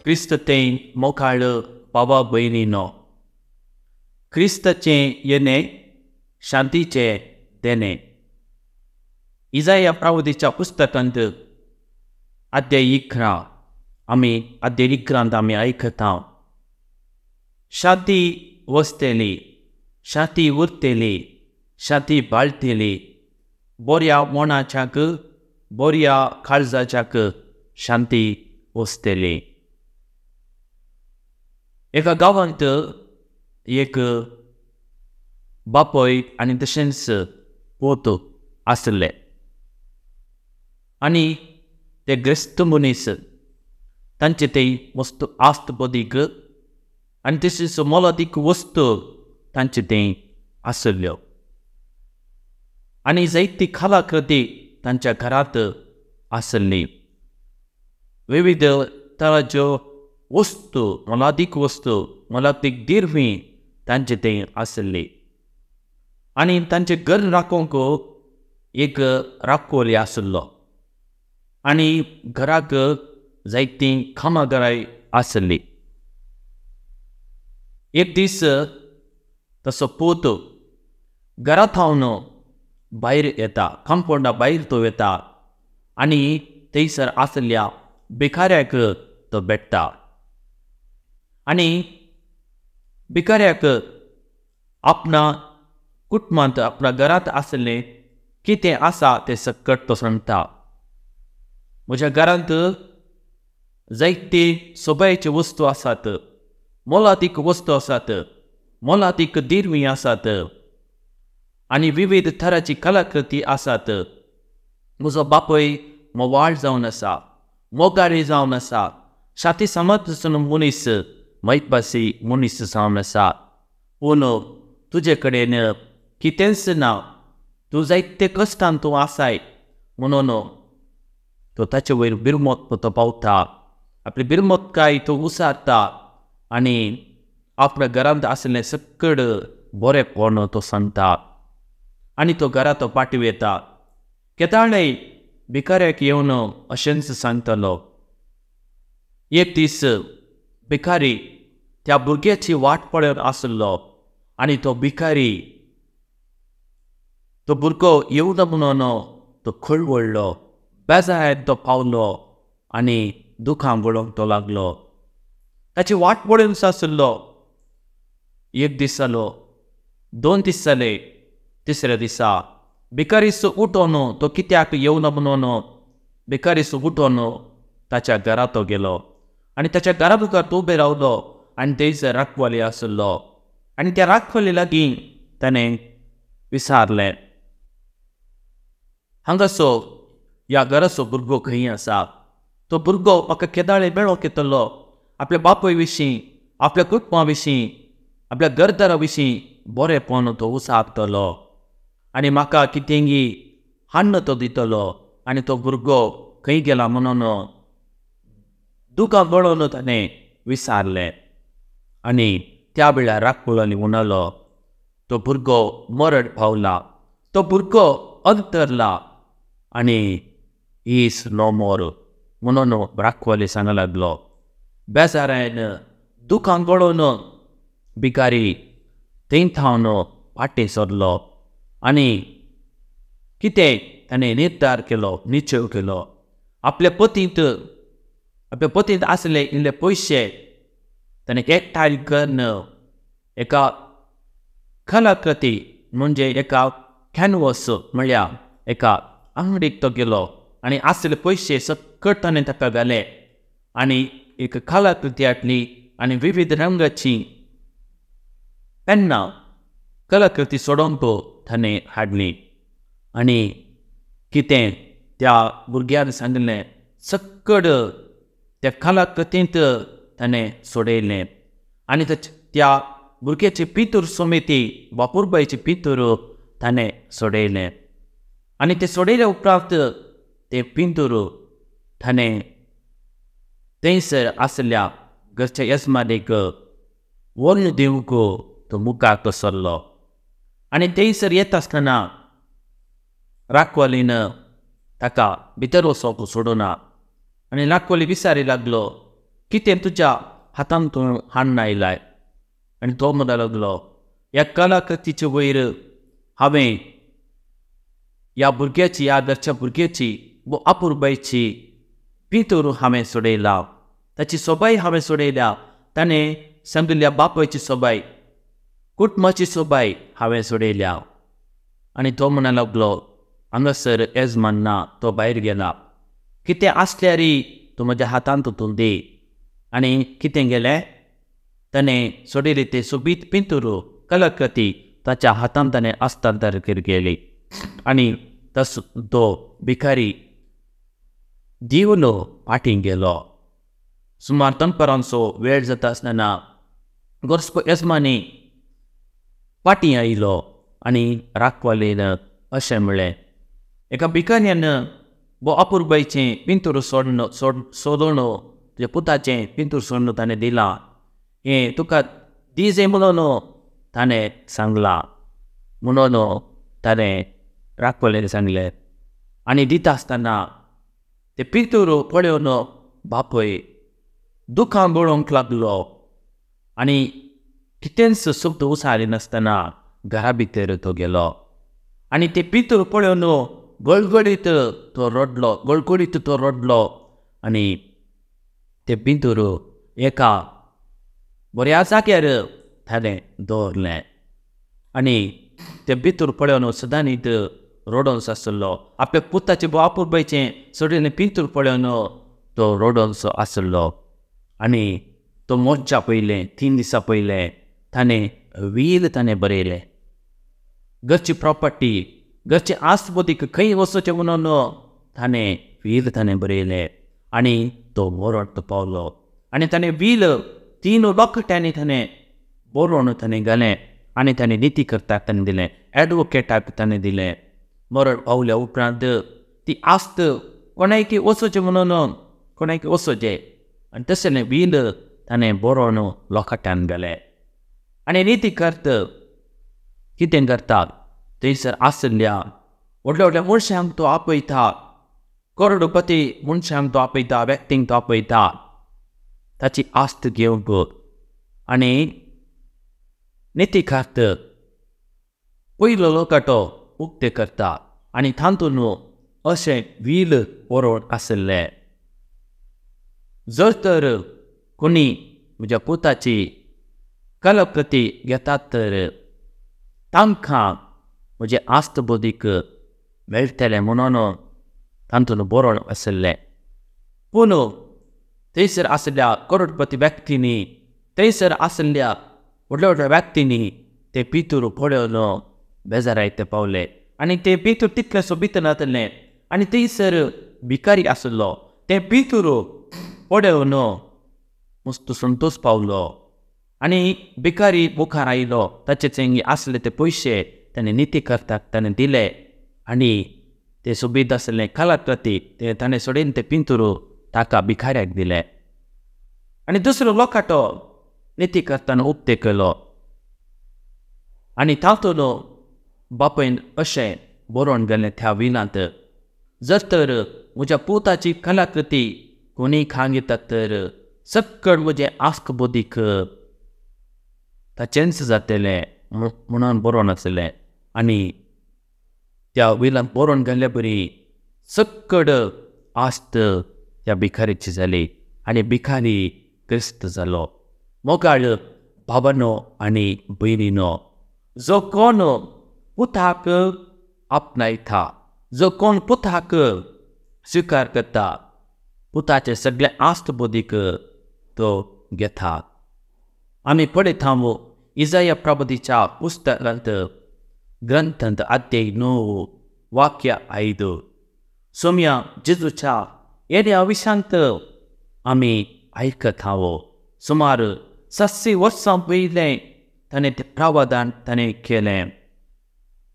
क्रिस्त तें मोकाळ बाबा भयणीनो, क्रिस्ताचें येणें शांतीचें देणें. इजाया प्रावतीच्या पुस्तकांत अध्याय 11 आमी अध्याय 11 आमी आयकता, शांती वसतली, शांती उरतली, शांती बाळटली, बऱ्या मनाच्याक बऱ्या काळजाच्याक शांती वसतली. एका गांवांत एक बापय आनी तशेंच पोत आसले आनी ते ग्रेस्त मनीस. तांचे ते वस्तू आस्त बदीक आनी तशेंच मोलादीक वस्तू तांचे ते आसल्यो आनी जायती कलाकृती तांच्या घरांत आसली. विविध तराच्यो वस्तू, मोलादीक वस्तू, मोलादीक दिरवी तांचे ते आसली आनी तांचें घर राखूंक एक राखोली आसलो आनी घराक जायतीं कामाघरांय आसली. एक दीस तसो पूत घरा थावन भायर येता, कंपावंडा भायर तो येता आनी थंयसर आसल्या भिकाऱ्याक तो भेट्टा आनी भिकाऱ्याक आपणा कुटुंबांत आपणा घरांत आसलें कितें आसा तें सकट तो सांगता. म्हज्या घरांत जायते सोबायचे वस्तू आसात, मोलादीक वस्तू आसात, मोलादीक दिरवी आसात आनी विविध तराची कलाकृती आसात. म्हजो बापय मोवाळ जावन आसा, मोगारी जावन आसा, शाती समज मनीस, मैपासी मनीस जावन आसा, पूण तुजे कडेन कितेंच ना, तूं जायते कश्टान तूं आसाय. म्हणून तो ताचे वयर बिरमत तो पावता, आपली बिरमतकाय तो उसारता आनी आपल्या घरांत आसलें सकड बरेपण तो सांगता आनी तो घरा तो पाटी येता. केदाळय भिकाऱ्याक येवन अशेंच सांगतालो. एक दीस भिकारी त्या भुरग्याची वाट पळोवन आसलो आनी तो भिकारी तो भुरगो येवना म्हणून तो खळवळ्ळो, बेजारांत तो पावलो आनी दुखां गळोवंक तो लागलो. ताची वाट पळोवन आसलो. एक दीस जालो, 2 दीस जाले, तिसऱ्या दिसा भिकारीसो उठोन तो कित्याक येवना म्हणून भिकारीसो उठोन ताच्या घरा तो गेलो आनी ताच्या घरा मुखार तो उबे रावलो आनी थंयसर राखवाली आसलो आनी त्या राखवाली लागीं ताणें विचारलें, हांगासो ह्या घराचो भुरगो खंय आसा? तो भुरगो म्हाका केदाळे मेळोंक येतलो, आपल्या बापूय विशीं, आपल्या कुटुंबा विशीं, आपल्या घरदारा विशीं बरेपण तो उसारतलो आनी म्हाका कितेंगी हाण्ण तो दितलो आनी तो भुरगो खंय गेला म्हणून दुकां गळोवन ताणें विचारलें. आनी त्या वेळार राखोळांनी म्हणलो, तो भुरगो मरण पावला, तो भुरगो अंतरला आनी is no मोर म्हणून राखवाली सांग लागलो. बेजारान दुकां गळोवन भिकारी थंय थावन फाटीं सरलो आनी कितें ताणें निर्धार केलो, निश्चय केलो. आपल्या पतींत आसले इल्ले पयशे ताणें एकठांय करून एका कलाकृती म्हणजे एका कॅनवस म्हळ्यार एका आंगडीक तो गेलो आनी आसले पयशे सकट ताणें ताका घाले आनी एक कलाकृती हाडली आनी विविध रंगाची पेन्नां कलाकृती सोडोवंक ताणें हाडली आनी कितें त्या भुरग्यान सांगलें सकट त्या कलाकृतींत ताणें सोडयलें आनी त्या भुरग्याची पितूर समिती बापूरबायची पितूर ताणें सोडयलें आनी तें सोडयल्या उपरांत तें पिंतूर ताणें थंयसर आसल्या घरच्या येजमानीक व्हरून दिवंक तो मुखार तो सरलो आनी थंयसर येता आसतना राखवालीन ताका भितर वचोंक सोडूना आनी राखवाली विचारी लागलो, कितें तुज्या हातान तूं हाडून आयलाय? आनी तो म्हणूंक लागलो, ह्या कलाकृतीचे वयर हांवें ह्या भुरग्याची, ह्या घरच्या भुरग्याची वो अपुरबायची पिंतूर हांवें सोडयला, ताची सोबाय हांवें सोडयल्या. ताणें सांगिल्ल्या बापायची सोबाय, कुटुंबाची सोबाय हांवें सोडयल्या. आनी तो म्हणूंक लागलो, हांगासर येजमान ना, तो भायर गेला, कितें आसल्यारय तूं म्हज्या हातांत तूं दी. आनी कितें गेलें, ताणें सोडयली ते सोबीत पिंतूर कलाकृती ताच्या हातांत ताणें हस्तांतर केली. आनी तसो तो भिकारी दिवन फाटीं गेलो. सुमार दनपारांचो वेळ जाता आसतना घरचो येजमानी फाटीं आयलो आनी राखवालेन अशें म्हळें, एका भिकाऱ्यान वो अपुरबायचें पिंतूर सोडून सोडून तुज्या पुताचें पिंतूर सोडून ताणें दिलां, हें तुका दी जाय म्हणून ताणें सांगलां म्हणून ताणें राखवालेन सांगलें. आनी दिता आसतना ते पिंतूर पळोवन बापूय दुखां गळोवंक लागलो आनी कितेंच शब्द उसारिनासतना घरा भितर तो गेलो. आनी ते पिंतूर पळोवन गळगळीत तो रडलो, गळगळीत तो रडलो. आनी ते पिंतूर एका बऱ्या जाग्यार ताणें दवरलें. आनी ते भितर पळोवन सदांनीत रडोनसो आसलो, आपल्या पुताचें अपुरबायचें सोडिल्लें पिंतूर पळोवन तो रडोनसो आसलो. आनी तो मोर्चा पयलें 3 दिसां पयलें ताणें वील ताणें बरयलें, घरची प्रॉपर्टी, घरची आसबोदीक खंय वचचें म्हणून ताणें वील ताणें बरयलें. आनी तो मरण तो पावलो. आनी ताणें वील 3 लोकट्यांनी ताणें बरोवन ताणें घालें आनी ताणें निती करताक ताणें दिलें, एडवोकेटाक ताणें दिलें. मरण पावल्या उपरांत ती आस्त कोणायकी वचचें म्हणून, कोणायकी वचचें, आनी तशें वील ताणें बरोवन लोकाट्यान घालें. आनी निती करत कितें करता, थंयसर आशिल्ल्या व्हडल्या व्हडल्या मनशांक तो आपयता, करोडपती मनशांक तो आपयता, व्यक्तींक तो आपयता ताची आस्त घेवंक. आनी निती करत पयलो लोकाटो उक्ते करता आनी तातूंत अशें वील बरोवन आशिल्लें, जर तर कोणी म्हज्या पुताची कलाकृती घेतात तर तांकां म्हजें आस्त बोदीक मेळटलें म्हणून तातूंत बरोवन आशिल्लें. पूण थंयसर आशिल्ल्या करोडपती व्यक्तींनी, थंयसर आशिल्ल्या व्हडल्या व्हडल्या व्यक्तींनी ते पिंतूर पळोवन बेजारायते पावले. आनी ते पिंतूर तितलें सोबीत नासलें आनी थंयसर भिकारी आशिल्लो, तें पिंतूर पळोवन मस्त संतोश पावलो. आनी भिकारी मुखार आयलो, ताचे चेंगी आसले ते पयशे ताणें निती करताक ताणें दिले आनी ते सोबीत आसलें कलाकृती ते ताणें सोडून ते पिंतूर ताका भिकाऱ्याक दिले. आनी दुसरो लोकाटो निती करताना उक्ते केलो आनी तातूंत बापायन अशें बरोवन गेलें त्या विलांत, जर तर म्हज्या पुताची कलाकृती कोणीय खांग येतात तर सक्कड म्हजें आस्क बोदीक ताचेंच जातलें म्हणून बरोवन आसलें. आनी त्या विलांत बरोवन गेल्ले बरी सक्कड आस्त त्या भिकारीची जाली आनी भिकारी क्रिस्त जालो. मोगाळ भावानो आनी भयणीनो, जो कोण पुताक आपणायता, जो कोण पुताक स्विकार करता, पुताचे सगळे आस्त बोदीक तो घेता. आमी पळयता इजाया प्रबोधीच्या पुस्तकांत ग्रंथांत अध्याय 9 वाक्य 5 सोम्या जेजूच्या येद्या विशांत आमी आयकत हांव. सुमार 700 वर्सां पयलें ताणें तें प्रावधान ताणें केलें.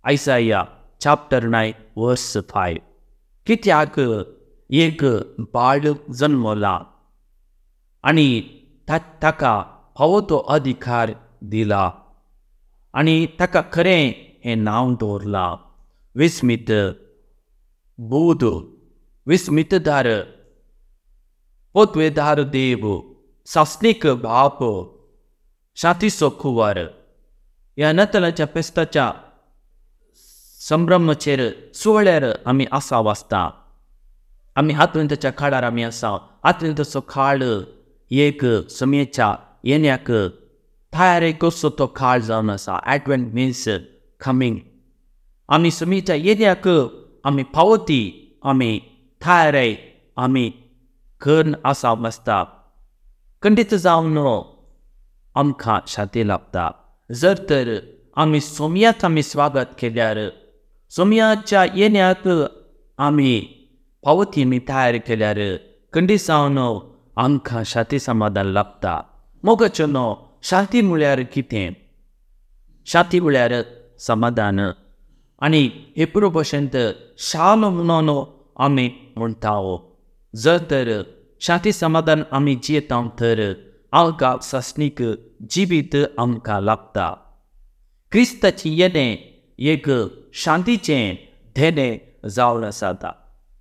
आयसाया चॅप्टर 9 वर्स 5. कित्याक एक बाळ जन्मला आनी ताका फावो तो अधिकार दिला आनी ताका खरें हें नांव दवरलां, विस्मीत बोध, विस्मितदार, पदवेदार देव, सासणीक बाप, शांतीचो कुंवर. ह्या नातालाच्या फेस्ताच्या संभ्रमाचेर सुवाळ्यार आमी आसा वाचता. आमी आदवेंताच्या काळार आमी आसा. आदवेंताचो काळ एक समयेच्या येण्याक तयारी करचो तो काळ जावन आसा. Advent means coming. आमी समयेच्या येण्याक आमी पावती आमी तयारी आमी करून आसा वाचता. खंडीत जावन आमकां शांती लाभता. जर तर आमी सोमयाक आमी स्वागत केल्यार, सोमयाच्या येण्याक आमी पावती आमी तयार केल्यार खंडीत जावन आमकां शांती समाधान लाभता. मोगाचो न्हू, शांती म्हळ्यार कितें? शांती म्हळ्यार समाधान. आनी हेब्रू भाशेंत शालो म्हणून आमी म्हणटा. जर तर शांती समाधान आमी जियेता तर आमकां सासणीक जिवीत आमकां लाभता. क्रिस्ताची येणें एक शांतीचें देणें जावन आसा.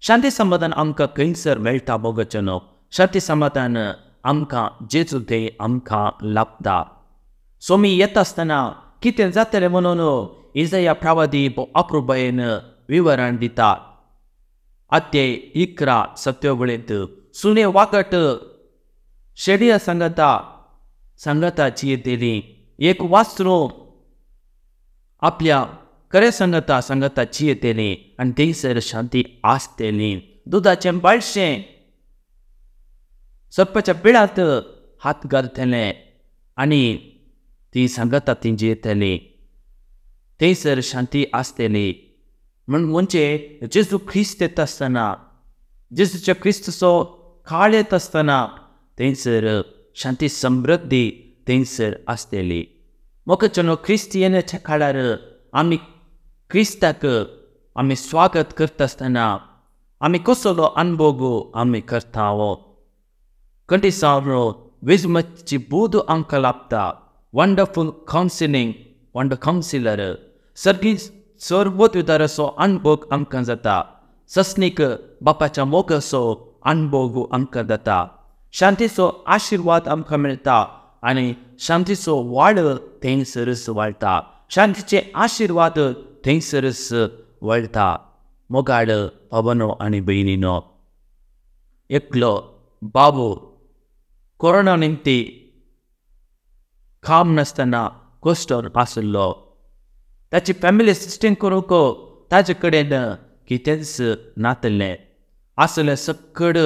शांती समाधान आमकां खंयसर मेळटा मोगाचो न्हू? शांती समाधान आमकां जेजू थंय आमकां लाभता. सोमी येता आसतना कितें जातलें म्हणून इजाया प्रवादी अप्रुबायेन विवरण दिता. अध्याय 11 सत्य वळींत सुने वागट शेडिया सांगता सांगता जियेतली, एक वासरू आपल्या खरें सांगता सांगता जियेतली आनी थंयसर शांती आसतली. दुदाचें बाळशें सर्पाच्या बिळांत हात घालतलें आनी ती सांगता ती जियेतली, थंयसर शांती आसतली. म्हणजे जेजू क्रिस्त येता आसतना, जेजूच्या क्रिस्तचो काळ येता आसतना थंयसर शांती समृद्धी थंयसर आसतली. मोगाचो क्रिस्त येण्याच्या काळार आमी क्रिस्ताक आमी स्वागत करता आसतना आमी कसलो अनुभव आमी करता. खंडीत जावन विजमतची बूद आमकां लाभता. वंडरफूल कावन्सिलींग, वंडर कावन्सिलर, सर्गी सर्वोद्विदाराचो अनुभव आमकां जाता. ससनीक बापाच्या मोगाचो अनुभव आमकां जाता. शांतीचो आशिर्वाद आमकां मेळटा आनी शांतीचो वाळ थंयसरच वाळटा. शांतीचे आशिर्वाद थंयसरच वळटा. मोगाळ भावनो आनी भयणीनो, एकलो बाबू कोरोना निमती काम नासतना कश्टोर आशिल्लो. ताची फॅमिली सिस्टीम करूंक ताजे कडेन कितेंच नातलें. आसलें सकड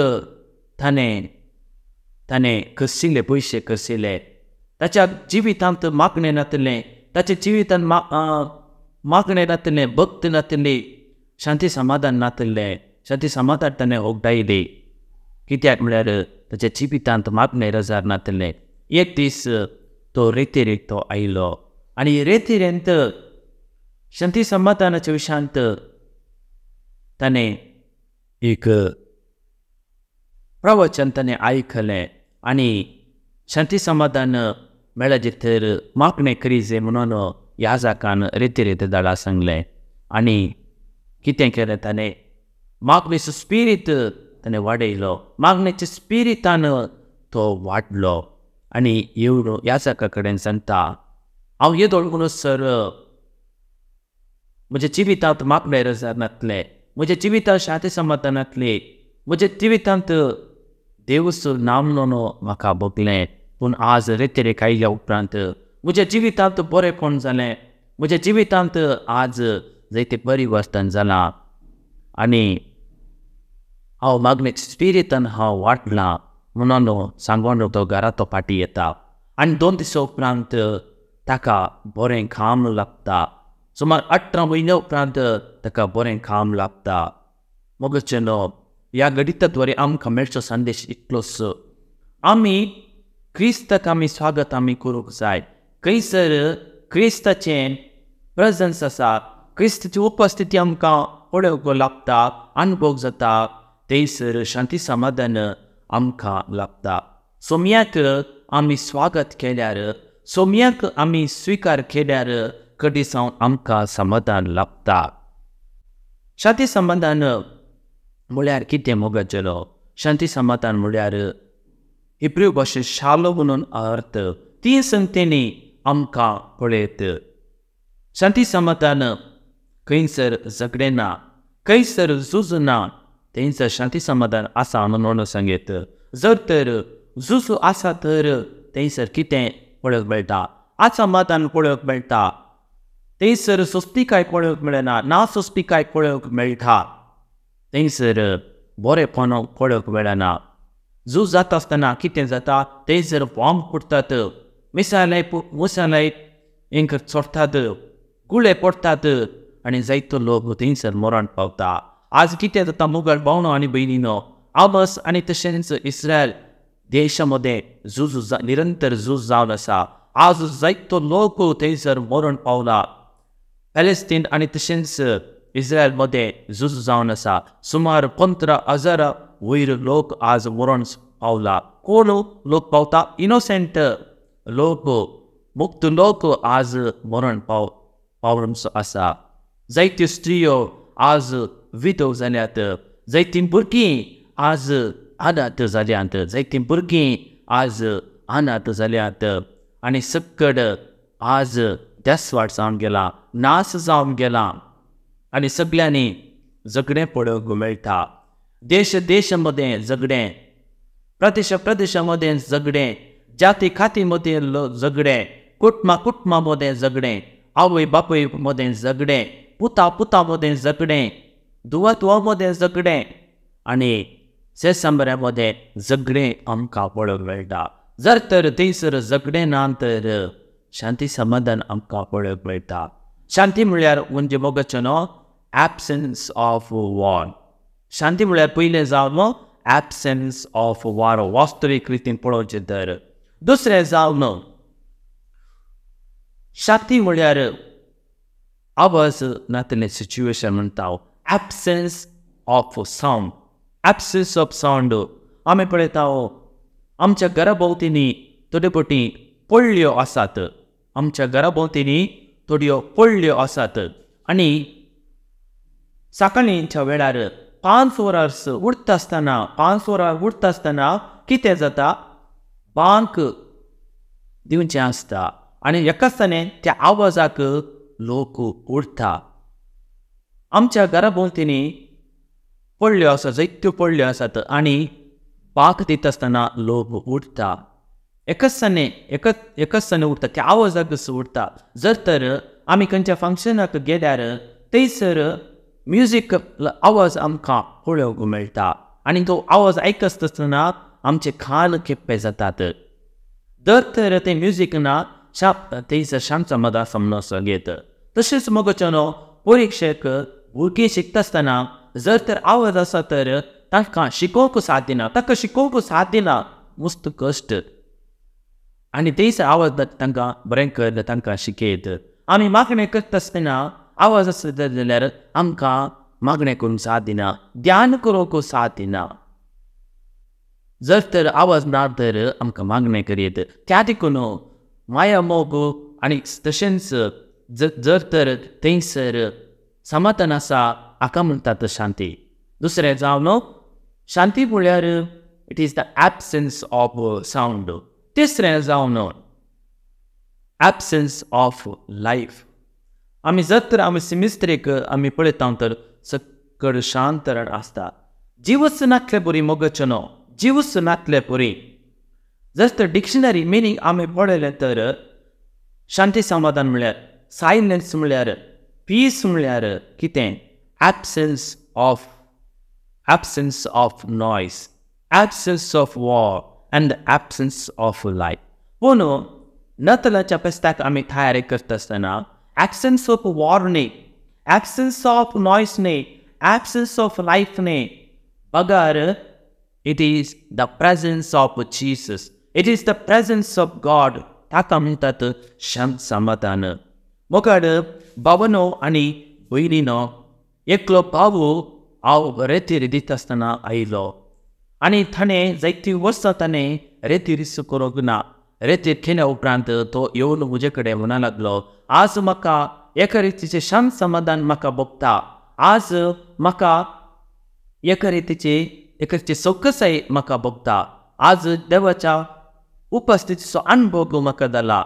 ताणें ताणें खर्चिले, पयशे खर्चिले. ताच्या जिवितांत मागणें नातलें, ताच्या जिवितांत मागणें नातलें, भक्त नातली, शांती समाधान नातलें. शांती समाधान ताणें ओगडायली. कित्याक म्हळ्यार ताच्या जिवितांत मागणें रजार नातलें. एक दीस तो रेतीरेक तो आयलो आनी रेतिरेंत शांती समाधानाच्या विशयांत ताणें एक प्रवचन ताणें आयकलें आनी शांती समाधान मेळाचें तर मागणें करीजे म्हणून याजकान रेतिरेत दाडा सांगलें. आनी कितें केलें ताणें? मागणेचो स्पिरीत ताणें वाडयलो. मागणेच्या स्पिरितान तो वाडलो आनी येवन याजका कडेन सांगता, हांव येदोळ म्हणून सर म्हज्या जिवितांत मागणें रजार नातलें, म्हज्या जिवितांत शांती समाधान नातली, म्हज्या जिवितांत देवूच ना म्हणून म्हाका भोगलें, पूण आज रेतिरेक आयल्या उपरांत म्हज्या जिवितांत बरेंपण जालें, म्हज्या जिवितांत आज जायतें परिवर्तन जालां आनी हांव मागणेच्या स्पिरितान हांव वाडलां म्हणून सांगून तो घरा तो फाटीं येता. आनी 2 दिसां उपरांत ताका बरें काम लागता. सुमार 18 म्हयन्या उपरांत ताका बरें काम लागता. मोगाचें न्हू, ह्या घडिता द्वारे आमकां मेळचो संदेश इतलोच, आमी क्रिस्ताक आमी स्वागत आमी करूंक जाय. खंयसर क्रिस्ताचें प्रेजन्स आसा, क्रिस्ताची उपस्थिती आमकां पळोवंक लागता, अनुभव जाता, थंयसर शांती समाधान आमकां लागता. सोमयाक आमी स्वागत केल्यार, सोमयाक आमी स्विकार केल्यार कडी सावन आमकां समाधान लागता. शांती समाधान म्हळ्यार कितें मोगाचेलो? शांती समाधान म्हळ्यार हिब्रू भाशेंत शालो म्हणून अर्थ. ती संगतेनी आमकां पळयत शांती समाधान खंयसर झगडें ना, खंयसर झूज ना, थंयसर शांती समाधान आसा म्हणून सांगेत. जर तर झूज आसा तर थंयसर कितें पळोवंक मेळटा? असमाधान पळोवंक मेळटा. थंयसर सोंसणीकाय पळोवंक मेळना, ना सोंसणीकाय पळोवंक मेळटा. थंयसर बरेपण पळोवंक मेळना. झूज जाता आसतना कितें जाता? थंयसर बॉम्ब फुटतात, मिसायलाय मुसायलाय हेंकर चोडटात, गुळे पडटात आनी जायतो लोक थंयसर मरण पावता. आज कितें जाता मुगल भावनो आनी भयणीनो, आमस आनी तशेंच इस्रायल देशा मदें झूज, निरंतर झूज जावन आसा. आज जायतो लोक थंयसर मरण पावला. पॅलेस्टीन आनी तशेंच इस्रायल मदें झूज जावन आसा. सुमार 15,000 वयर लोक आज मरण पावला. कोण लोक पावता? इनोसेंट लोक, मुक्त लोक आज मरण पावन आसा. जायत्यो स्त्रियो आज विधव जाल्यात, जायतीं भुरगीं आज अनाथ जाल्यांत, जायतीं भुरगीं आज अनाथ जाल्यांत आनी सक्कड आज देसवाट जावन गेला, नास जावन गेला आनी सगळ्यांनी झगडें पळोवंक मेळटा. देश देशा मदें झगडें, प्रदेशा प्रदेशा मदें झगडें, जाती खाती मदें झगडें, कुटुंबा कुटुंबा मदें झगडें, आवय बापूय मदें झगडें, पुता पुता मदें झगडें, धुवा धुवा मदें झगडें आनी सेसंबऱ्या मदें झगडें आमकां पळोवंक मेळटा. जर तर थंयसर झगडें ना तर शांती समाधान आमकां पळोवंक मेळटा. शांती म्हळ्यार म्हणजे मोगाचो न्हू एबसन्स ऑफ वॉर. शांती म्हळ्यार पयलें जावन एबसन्स ऑफ वॉर, वास्तवीक रितीन पळोवचें तर. दुसरें जावन शांती म्हळ्यार आवाज नातलें सिच्युएशन म्हणटा हांव, absence of sound, absence of sound. आमी पळयता आमच्या घरा भोंवतणी थोड्यो पटी पडल्यो आसात, आमच्या घरा भोंवतणी थोड्यो पडल्यो आसात आनी सकाळींच्या वेळार 5 वरां उठता आसतना, 5 वरां उठता आसतना कितें जाता? बांक दिवचें आसता आनी एकाच त्या आवाजाक लोक उठता. आमच्या घरा भोंवतणी पडल्यो आसात, जायत्यो पडल्यो आसात आनी बांक दिता आसतना लोक उठता, एकच एकच उठता, त्या आवाजाकच उठता. जर तर आमी खंयच्या फंक्शनाक गेल्यार थंयसर म्युजीक आवाज आमकां पळोवंक मेळटा आनी तो आवाज आयकता आसतना आमचे कान खेप्पे जातात. जर तर तें म्युजीक ना थंयसर शांत समाधान समजून सांगेत. तशेंच मोगाचो न्हू परिक्षेक भुरगीं शिकता आसतना जर तर आवाज आसा तर तांकां शिकोवंक साथ दिना, तांकां शिकोवंक साथ दिना, मस्त कश्ट आनी थंयसर आवाज तांकां बरें कर तांकां शिकयत. आमी मागणें करता आसतना आवाज आसता जाल्यार आमकां मागणें करूंक साथ दिना, ध्यान करूंक साथ दिना. जर तर आवाज ना तर आमकां मागणें करयत. त्या देखून माया मोग आनी तशेंच जर तर थंयसर समाधान आसा हाका म्हणटात शांती. दुसरें जावन शांती म्हळ्यार it is the absence of sound. तिसरें जावन एबसन्स ऑफ लायफ. आमी जर तर आमी सिमिस्त्रीक आमी पळयता तर सक्कड शांत आसता, जिवच नातले बरी मोगाचो न्हू, जिवच नातले बरी. जर तर डिक्शनरी मिनींग आमी पळयलें तर शांती समाधान म्हळ्यार सायलन्स म्हळ्यार पीस म्हळ्यार कितें? Absence of, absence of noise, absence of war and absence of life. पूण नतलाच्या पेस्ताक आमी तयारी करता आसतना एबसन्स ऑफ वॉर न्ही, एबसन्स ऑफ नॉयज न्ही, एबसन्स ऑफ लायफ न्ही, बगर it is the presence of Jesus, it is the presence of God. ताका म्हणटात शांत समाधान. मोगाड भावनो आनी भयणीनो, एकलो भाव हांव रेतीर दिता आसतना आयलो आनी ताणें जायतीं वर्सां ताणें रेतीर करूंक ना. रेतीर केल्या उपरांत तो येवन म्हजे कडेन म्हणा लागलो, आज म्हाका एका रितीचें शांत समाधान म्हाका भोगता, आज म्हाका एका रितीची एका रितीची सवकसाय म्हाका भोगता. आज देवाच्या उपस्थितीचो अनुभव म्हाका जाला.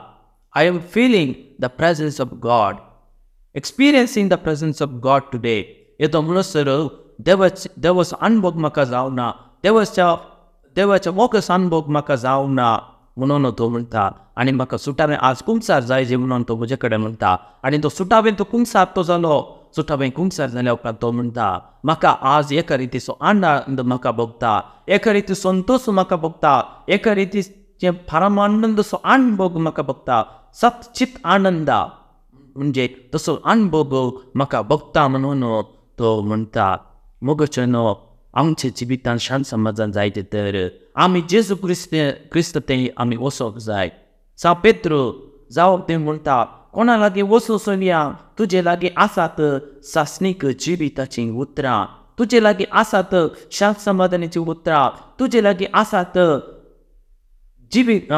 I am feeling the presence of God, experiencing the presence of God today. येतो म्हणसर देवाचो अनुभव म्हाका जावना, देवाच्या मोगाचो अनुभव म्हाका जावना म्हणून तो म्हणटा. आनी म्हाका सुटावें आज कुमसार जाय जे म्हणून तो म्हजे कडेन म्हणटा. आनी तो सुटावें तो कुमसार तो जालो. सुटावें कुमसार जाल्या उपरांत तो म्हणटा म्हाका आज एका रितीचो आनंद म्हाका भोगता, एका रिती संतोश म्हाका भोगता, एका रितीचें परमानंदसो अनुभव म्हाका भोगता, सतचित आनंदा म्हणजे तसो अनुभव म्हाका भोगता म्हणून तो म्हणटा. मोगचेनो आमच्या जिवितान शांत समाजान जायते तर आमी जेजू क्रिस्त ते आमी वचोंक जाय. सां पेत्रू जावं ते म्हणटा कोणा लागीं वचूं सोनिया, तुजे लागीं आसात सासणीक जिविताचीं उतरां, तुजे लागीं आसात शांत समाधानाचीं उतरां, तुजे लागीं आसात जिवीत,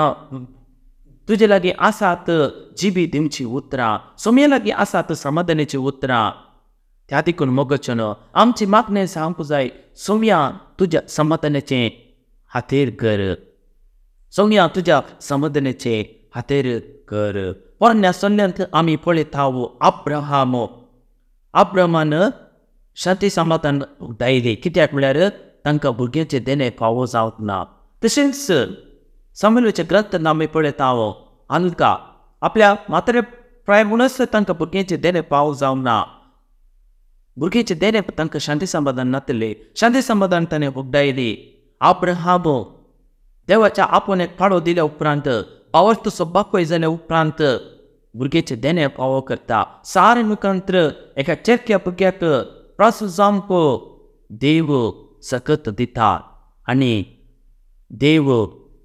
तुजे लागीं आसात जिवीत दिवचीं उतरां, सोमये लागीं आसात समाधानाचीं उतरां. त्या देखून मोगचेनो आमची मागणें सांगूंक जाय, सोमया तुज्या समाधानाचें हातेर कर, सोमया तुज्या समाधानाचें हातेर कर. पोरण्या सल्ल्यांत आमी पळयता अब्राहम, अब्राहमान शांती समाधान उगडायली, कित्याक म्हळ्यार तांकां भुरग्यांचें देणें फावो जावंक ना. तशेंच सामुएलाच्या ग्रंथांत आमी पळयता हांकां आपल्या म्हातारे प्राय म्हणूनच तांकां भुरग्यांचें देणें फावो जावंक ना. भुरग्यांचें देणें तांकां शांती समाधान नातलें, शांती समाधान ताणें उगडायली. अब्राहम देवाच्या आपोवण्याक पाळो दिल्या उपरांत, पावर्तसो बापूय जाल्या उपरांत भुरग्याचें देणें फावो करता. सारे मुखांत्र एका चेरक्या भुरग्याक प्रास जावंक देव सकत दिता आनी देव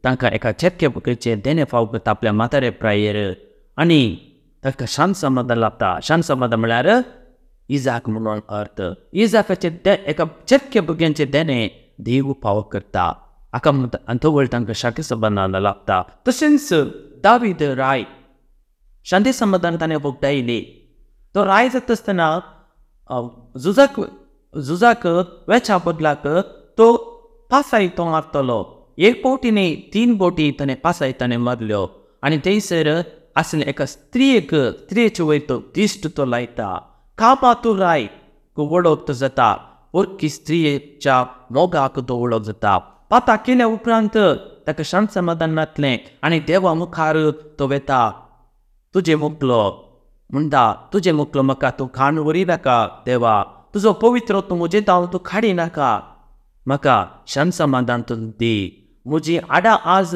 तांकां एका चेरक्या भुरग्याचें देणें फावो करता आपल्या म्हातारे प्रायेर आनी तांकां शांत समाधान लाभता. शांत समाधान म्हळ्यार इजाक म्हणून अर्थ. इजाकाचें एका चेरक्या भुरग्यांचें देणें देव फावो करता. हाका म्हणटा आनी तवळ तांकां शांती समाधान लाभता. तशेंच दावीद राय शांती समाधान ताणें उगडायली. तो राय जाता आसतना झुजाक वेच्या बदलाक तो पासाय तो मारतलो. एक फावटी न्ही, 3 फावटी ताणें पासाय ताणें मारल्यो आनी थंयसर आसले एका स्त्रियेचे वयर तो दिश्ट तो लायता. कामातू राय वळख तो जाता, परकी स्त्रियेच्या मोगाक तो वळख जाता. पाता केल्या उपरांत ताका शांत समाधान नातलें आनी देवा मुखार तो वेता. तुजें मुकलो म्हणटा, तुजें मुकलो म्हाका तूं खाण व्हरी नाका देवा, तुजो पवित्र तूं म्हजें तांव तूं काडी नाका, म्हाका शांत समाधान तूं दी. म्हजी आडां आज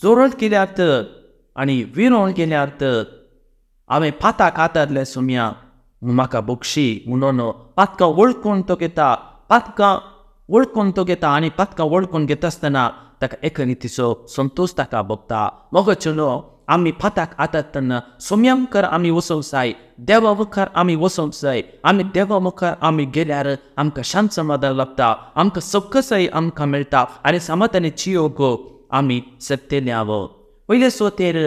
जोरत केल्यात आनी विरोण केल्यात, हांवें पाताक आदारलें सोम्या म्हाका बक्षी म्हणून पातकां वळखून तो घेता, पातकां वळखून तो घेता आनी पातकां वळखून घेता आसतना ताका एका रितीचो संतोश ताका भोगता. मोगचेलो आमी पाताक आदारतना सोम्या मुखार आमी वचोंक जाय, देवा मुखार आमी वचोंक जाय. आमी देवा मुखार आमी गेल्यार आमकां शांत समाधान लाभता, आमकां सकसाय आमकां मेळटा आनी समाधानाची योग आमी शकतले आवो. पयले सुवातेर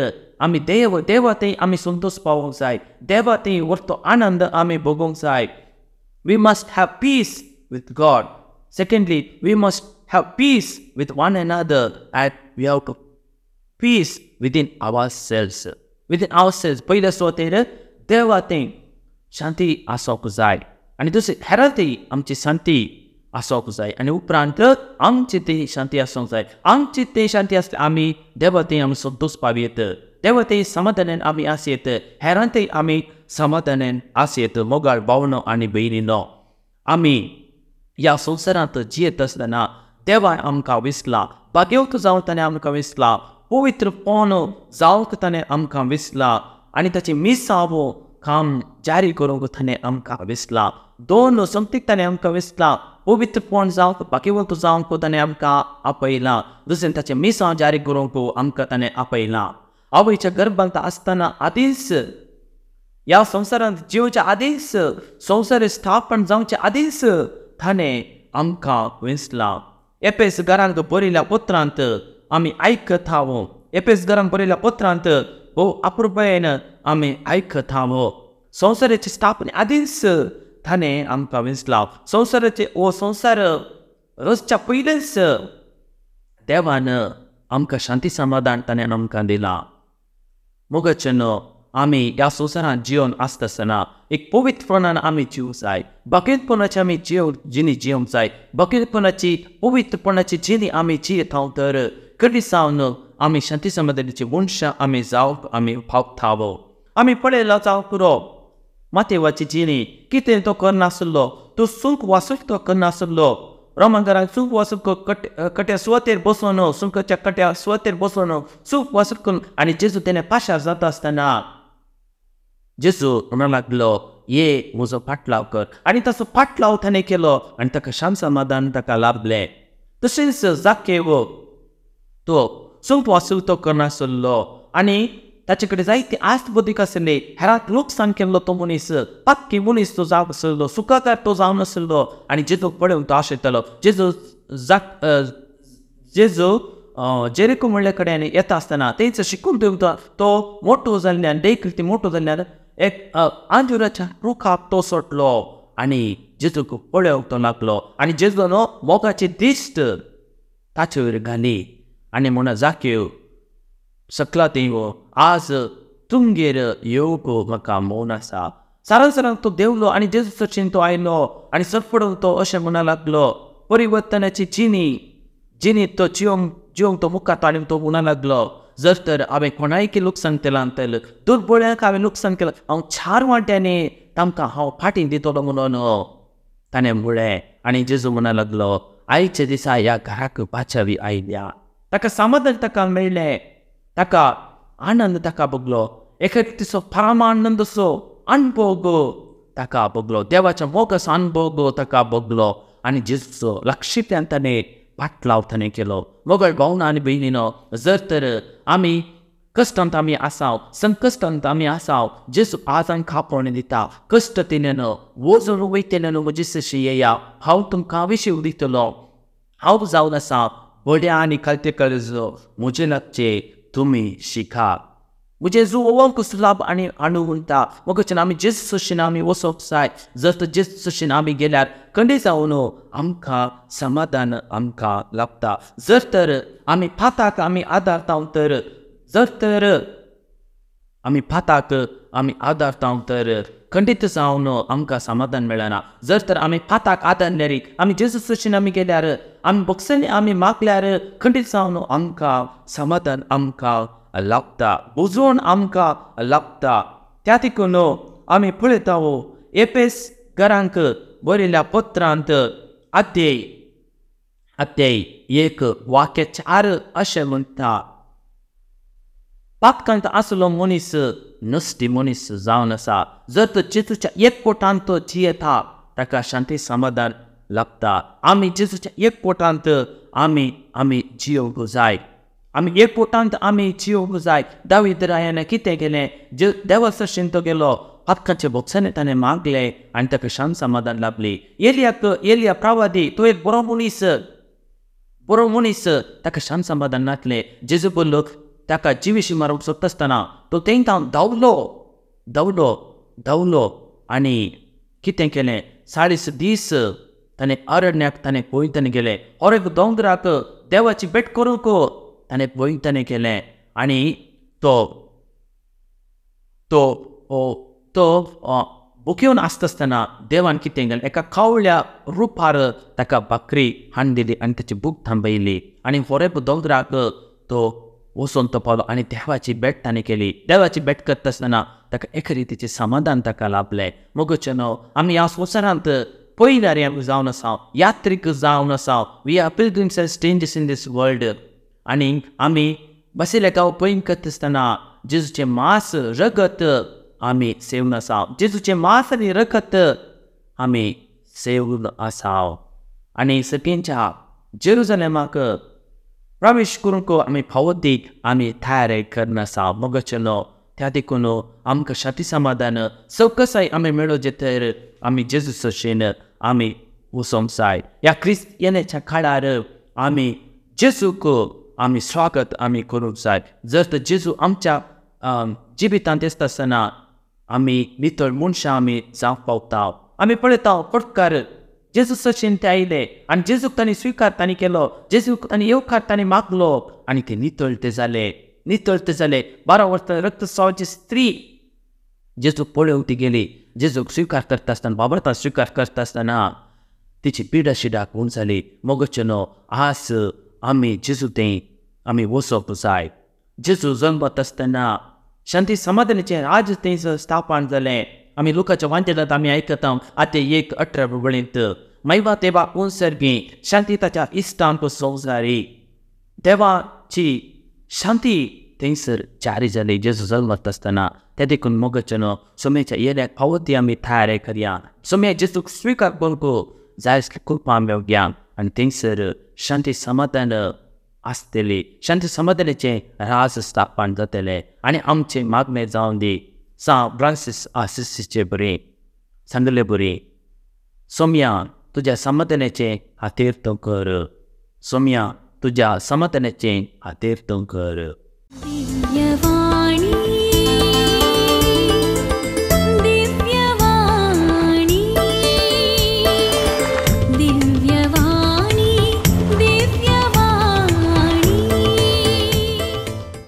आमी देवा थंय आमी संतोश पावोंक जाय, देवा थंय व्हरतो आनंद आमी भोगोंक जाय. We must have peace with God. Secondly, we must have peace with one another and we have to peace within ourselves. Within ourselves, पयले सुवातेर देवा थंय शांती आसोंक जाय आनी दुसरी हेरां थंय आमची शांती आसोंक जाय आनी उपरांत आमची ती शांती आसूंक जाय. आमची ती शांती आसली आमी देवा थंय आमी संतोश पावयेत, देवा थंय समाधानान आमी आसयेत, हेरां थंय आमी समाधानान आसयेत. मोगाळ भावनो आनी भयणीनो, आमी ह्या संवसारांत जियेत आसतना देवान आमकां विसला, भाग्यवंत जावन ताणें आमकां विसला, पवित्रपण जावंक ताणें आमकां विसला आनी ताचें मिसांव काम जारी करूंक ताणें आमकां विसला. 2 संगतीक ताणें आमकां विसला, पवित्रपण जावंक भाग्यवंत जावंक ताणें आमकां आपयलां, दुसरें ताचें मिसांव जारी करूंक आमकां ताणें आपयलां. आवयच्या गर्भांत आसतना आदींच, ह्या संवसारांत जिवच्या आदींच, संवसार स्थापन जावचे आदींच ताणें आमकां विसलां. एपेस घरांत बरयल्या पत्रांत आमी आयकता, एपेस घरांत बरयल्या पत्रांत भोव अपुरबायेन आमी आयकता. संवसाराची स्थापने आदींच ताणें आमकां विसलां. संवसाराचे हो संवसार रचच्या पयलींच देवान आमकां शांती समाधान ताणें आमकां दिलां. मोगाचें आमी ह्या संवसारांत जिवन आसता आसतना एक पवित्रपणान आमी जिवंक जाय, भगेतपणाची आमी जिणी जिवंक जाय, भगेतपणाची पवित्रपणाची जिणी आमी जियेता तर कडी सावन आमी शांती समाधानाची मनशां आमी जावंक आमी पावतावो. आमी पळयला जावं पुरो मातेवाची जिणी कितें तो करनासलो, तो सुंक वासूक तो करनासलो. रोमनकारांक सुंक वासूक कट्या सुवातेर बसोन, सुंकाच्या कट्या सुवातेर बसोन सुंक वासूक करून आनी जेजू तेणें पाशार जाता आसतना जेजू म्हणूंक लागलो, ये म्हजो फाटलाव कर. आनी ताचो फाटलाव ताणें केलो आनी ताका शांत समाधान ताका लाभलें. तशेंच जाकेव तो सुंक वासूक तो करनासलो आनी ताचे कडेन जायती आस्त बदीक आसली. हेरांक लुकसाण केल्लो तो मनीस, पाक्की मनीस तो जावन आसलो, सुखाकार तो जावन आसलो. आनी जेजूक पळोवन तो आशयतालो. जेजू जेजू जेरिको म्हणल्या कडेन येता आसतना तेंच शिकून दिवता तो मोटो जाल्ल्यान, देखील मोटो जाल्ल्यान एक आंजुराच्या रुखाक तो सोडलो आनी जेजूक पळोवंक तो लागलो. आनी जेजू न्हू मोगाची दिश्ट ताचे वयर घाली आनी म्हणा, जाकेव सकला देव, आज तुमगेर येवंक म्हाका मौन आसा. सारान सारान तो देंवलो आनी जेजू सचीन तो आयलो आनी सरपडून तो अशें म्हणा लागलो, परिवर्तनाची जिणी जिणी तो जिवंक जिवंक तो मुखार तो आनी तो म्हणा लागलो, जर तर हांवें कोणायकी लुकसाण केलां तर दुर्बळ्यांक हांवें लुकसाण केलां, हांव 4 वांट्यांनी तांकां हांव फाटीं दितलो म्हणून ताणें म्हळें. आनी जेजू म्हणा लागलो, आयच्या दिसा ह्या घराक पाचावी आयल्या. ताका समाधान ताका मेळ्ळें, ताका आनंद ताका भोगलो, एका रितीचो परमानंदसो अणभोग ताका भोगलो, देवाच्या मोगाचो अणभोग ताका भोगलो. आनी जेजूचो लक्षित्यान ताणें फाटलाव ताणें केलो. मोगळ भावना आनी भयणीनो, जर तर आमी कश्टांत आमी आसाव, संकश्टांत आमी आसाव, जेजू आज आमकां आपोवणें दिता, कश्ट तेन्ना वजन वयतेल्यान म्हजे सशी येया, हांव तुमकां विशीं दितलो. हांव जावन आसा बड्या आनी खालते कळजो, म्हजे लागचे तुमी शिका. म्हजें जुवोवंक सुलाभ आनी आणू म्हणटा. मोगाचें आमी जेजू सशीन आमी वचोंक जाय. जर तर जेजू सशीन आमी गेल्यार खंडे जावन आमकां समाधान आमकां लाभता. जर तर आमी पाताक आमी आदारता तर, जर तर आमी पाताक आमी आदारता तर खंडीत जावन आमकां समाधान मेळना. जर तर आमी पाताक आदारल्यार, आमी जेजू सशीन आमी गेल्यार, आमी बक्षांनी आमी मागल्यार खंडीत जावन आमकां समाधान आमकां लाभता, बुजोवन आमकां लाभता. त्या देखून आमी पळयता एपेस घरांक बरयल्ल्या पत्रांत अध्याय 1 वाक्य 4 अशें म्हणटा, पातकांत आसलो मनीस नश्टी मनीस जावन आसा. जर तो जेजूच्या एक पोटांत तो जियेता ताका शांती समाधान लाभता. आमी जेजूच्या एक पोटांत आमी आमी जियोवंक जाय. आमी एक पोटांत आमी जियोवंक जाय. दावीद रायान कितें केलें, देवा सरशीन तो गेलो, पातकांचे बोक्सांनी ताणें मागलें आनी ताका शांत समाधान लाभली. एलियाक, एलिया प्रवादी तो एक बरो मनीस, बरो मनीस, ताका शांत समाधान नासलें. जेजू बोल्लो ताका जिविशी मारूंक सोदता आसतना तो तेंकां धांवलो धांवलो धांवलो आनी कितें केलें, 40 दीस ताणें अरण्याक ताणें पळयताना गेलें. हर एक दोंगराक देवाची भेट करूंक ताणें पळयताना केलें. आनी तो तो तो भुकेवन आसता आसतना देवान कितें केलें, एका कावळ्या रुपार ताका भाकरी हाडून दिली आनी ताची भूक थांबयली. आनी होरेब दोंगराक तो वचून तो पावलो आनी देवाची भेट ताणें केली. देवाची भेट करता आसतना ताका एका रितीचें समाधान ताका लाभलें. मोगाचें न्हू आमी ह्या संवसारांत पयल्यार आमी जावन आसा, यात्रीक जावन आसा. We are pilgrims and strangers in this world. आनी आमी बशिल्ले गांव पयन करता आसतना जेजूचें मांस रगत आमी सेवन आसा. जेजूचें मांस आनी रगत आमी सेवन आसा. आनी सगळ्यांच्या जेरुजलेमाक प्रवेश करूंक आमी फावो ती आमी तयारी करनासा. मोगाचें न्हू त्या देखून आमकां शांती समाधान सवकसाय आमी मेळोवचें तर आमी जेजू सशीन आमी वचोंक जाय. ह्या क्रिस्तियानाच्या काळार आमी जेजूक आमी स्वागत आमी करूंक जाय. जर तर जेजू आमच्या जिवितांत येता आसतना आमी नितळ मनशां आमी जावंक पावता. आमी पळयता पटकार जेजू सशेन ते आयले आनी जेजूक तांणी स्विकार तांणी केलो, जेजूक तांणी येवकार तांणी मागलो आनी ते नितळते जाले, नितळते जाले. 12 वर्सां रक्तस्रावाची स्त्री जेजूक पळोवंक ती गेली. जेजूक स्विकार करता आसतना, बाबरता स्विकार करता आसतना तिची पिडा शिडा कोण जाली. मोगचेनो आज आमी जेजू थंय आमी वचप जाय. जेजू जल्मत आसतना शांती समाधानाचें राज थंयसर स्थापन जालें. आमी लोकांच्या वांजेलांत आमी आयकता आतां 1:18 वळींत मैवा देवा कोण सर्गी शांती ताच्या इश्टांक संवसारी. देवाची शांती थंयसर जारी जाली जेजू जल्मत आसतना. ते देखून मोगचेनो सोम्याच्या येल्याक फावो ती आमी तयारी करया. सोम्या जेजूक स्विकार करूंक जाय आसली कृपा मेळया आनी थंयसर शांती समाधान आसतली, शांती समाधानाचें राज स्थापन जातलें आनी आमचें मागणें जावन दी सां फ्रांसीस आसिसीचे बरी सांगले बरी, सोम्या तुज्या समाधानाचें हातीर तूं कर, सोम्या तुज्या समाधानाचें हातीर तूं कर.